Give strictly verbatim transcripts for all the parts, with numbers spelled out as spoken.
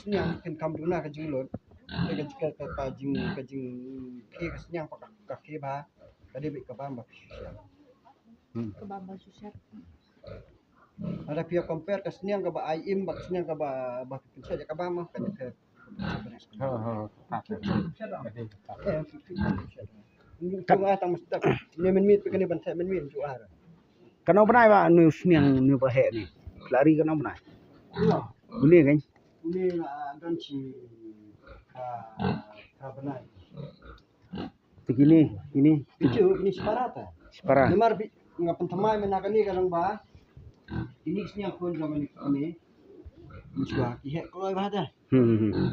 Sniang phin kham duna ka jinglut. Te ka, ka, ka, ka jing, ka jingkhie ka sniang pat ka, ka khie bha. Ka dei beit ka bam ba shisha. Hmm. Ka bam ba shisha. Lada phi ïa compare ka sniang kaba ai im bad ka sniang kaba, ba phi pynshad ïa ka bam, ka dei ka. Ha, ha, ha. Eh, phi, phi, phi, phi. Ka tang mesti ne mynmiet, phi kane ban theh mynmiet ju ar. Kano bnai ba une u sniang une ba heh ne? Phi la ri kano bnai? Une kan? Une la don shi ka, ka bnai. Te kine, kine. Kine, kine shipara ta. Shipara. Namar ba nga pynthymmai mynta kane ka long ba kine ki sniang khun jong kane, kine. Mynshwa ki heh kloi bha ta. Hmm, hmm, hmm.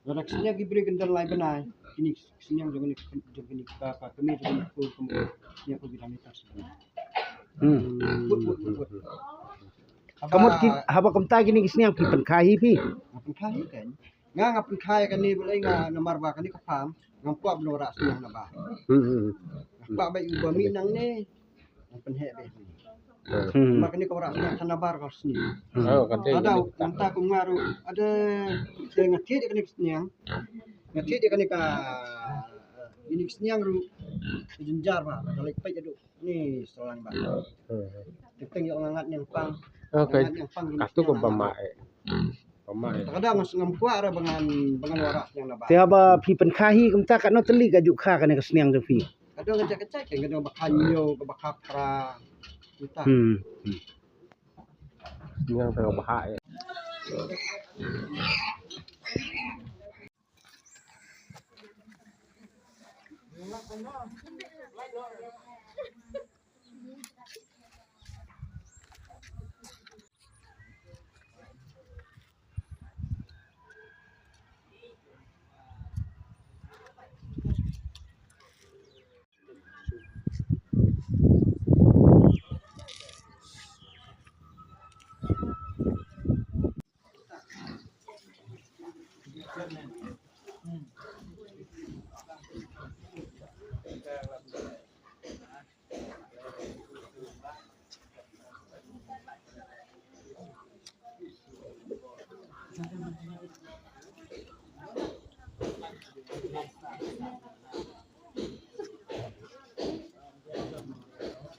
Lada ki sniang ki briew ki don lai bnai, kine ki sniang jong kane, jong kane ka, ka kmie jong kane ka khun, ka mut sniang khun ki dang ïatar shi. Hmm. Wut, wut, wut, wut. Ka mut ki, haba kumta kine ki sniang phi pynkha hi phi? Nga pynkha hi kan. Nga, nga pynkha ïa kane balei nga namar ba kane ka farm ngam kwah ban wanrah sniang naba. Hmm, hmm, hmm. Nga kwah ba uba mih nangne nga pynheh beit. Hmm. Namar kane ka wanrah sniang tang nabar ka sniang. Hmm. Oh, ka dei. Lada mynta kum nga ruh, lada te nga thied ïa kane ka sniang. Nga thied ïa kane ka, kane ka sniang ruh. Ka jynjar ba, ka leit peit haduh. Ni, sniang ba. Hmm. Teng teng ïoh nga ngat niang pang. Oh, nga ngat niang pang, katu ko ba mah eh. Ba mah eh. Te kadang nga ngam kwah re ba ngan, ba ngan wanrah sniang naba. Te haba phi pynkha hi kumta katno tylli ka ju kha kane ka sniang jong phi? Kadang ka jaka jaka, kadang ba kha hynñiew, ba kha phra. Kumta. Hmm. Hmm. Sniang te ba ha eh.